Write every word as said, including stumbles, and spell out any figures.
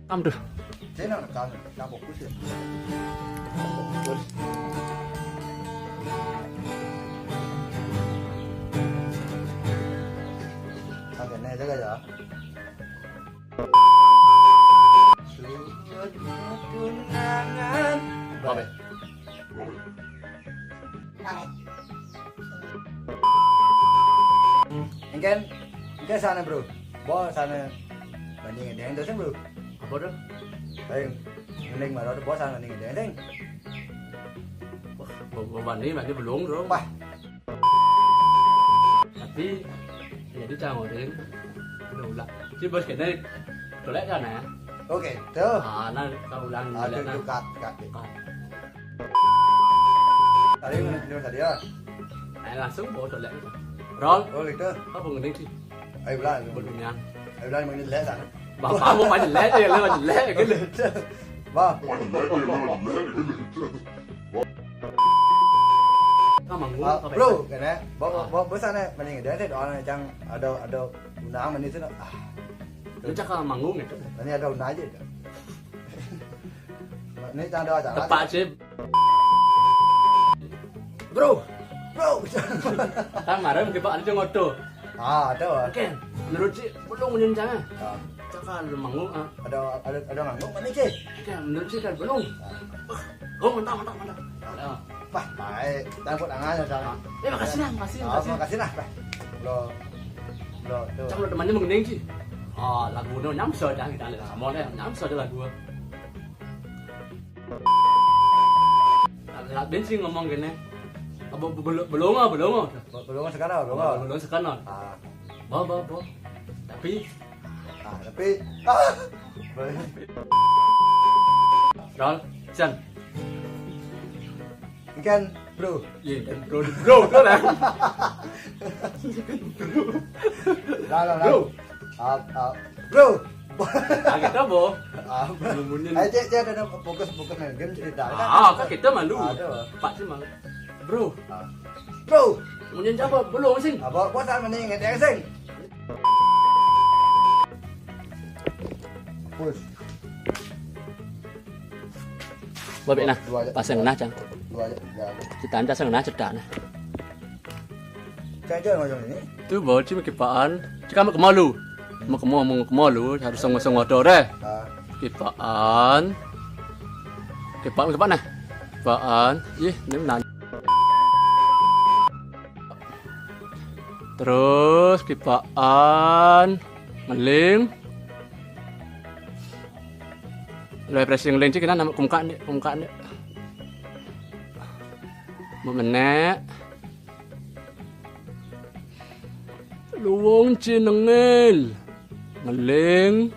Rekam tuh. Sini rekam, rekam fokus ya. Fokus. Oke, ini aja ya. Oke. Engken, engken sana, Bro. Bo sana banding deng dosen, Bro. Apa tuh? Ayo, mending malah bo sana banding deng, deng. Wah, bo, bo banding, banding belum, Bro. Wah. Tapi jadi cang orang udah ulang. Jadi bos kena colek sana. Oke, tuh. Ah, nah, kau ulang. Ah, ulang, tuh, nah. Cut, cut, cut. Ah. Tadi mana, mana tadi ya? Ayo langsung bawa colek. Roll. Roll itu. Apa ngening sih? Ayo, belah. Buat kenyang. Ayo, belah, main jelek sana. Bapak mau main jelek, ya, lu main jelek, gitu. Bah. Kau manggung, ah, apa bro, itu? Kena, bawa, ah, bawa, bawa sana, mending dia sih doang, yang ada, ada undangan mana itu, ah. Lu cakap manggung itu. Ini ada undangan aja, dah. Ini tak ada acara. Tepat sih. Bro, bro. Kan kemarin kita ada ngoto. Ah, ada, Wak. Oke, menurut si belum menyencang, ah. Ah. Cakap lu manggung, ah. Ada, ada, ada manggung mana, Cik? Oke, menurut si kan belum. Ah. Oh, mantap, mantap, mantap. Ah. Wah, baik. Campur tangan ya, Cang. Ah. Eh, makasih lah, makasih, ah, makasih. Makasih lah, Pak. Bro, bro, tuh. Cang, lu temannya mengening, Cik. Ah, lagu no nyamsa, Cang, kita lihat sama deh, nyamsa aja lagu. Lah, lah, Ben sih ngomong gini. Apa, be-, belum, belum, ah, belum, ah. Be-, belum sekarang, belum, ah. Belum sekarang. Ah. Bo, bo, bo. Tapi, ah, tapi, ah. Roll, Chan. Ikan, bro. Iya, kan, bro, bro, bro lah. Lah, lah, lah. Bro. Ah, ah. Bro. Ah, kita, bo. Ah, bro. Ngomongin. Ayo, cek, cek, ada fokus, fokus main game cerita. Ah, kan kita malu. Ada, Bang. Pak sih malu. Bro. Ah. Bro. Ngomongin siapa? Belum sih. Apa, apa tak mending ngetek sing? Push. Babek nah. Dua aja. Pasang nah, Cang. Dua aja. Ya. Kita anda sang nah cedak nah. Cang, Cang, macam ini. Tu baru cuma kipaan. Cakap mau ke malu. Mau ke mau, mau ke malu. Harus sama-sama motor eh. Ah. Kipaan. Kipaan, kipaan nah. Kipaan. Ih, ini nanya. Terus kipaan. Ngeling. Lu pressing link cik, kena nama kumka ni, kumka ni. Memenek. Luwung ci nengil. Ngeling.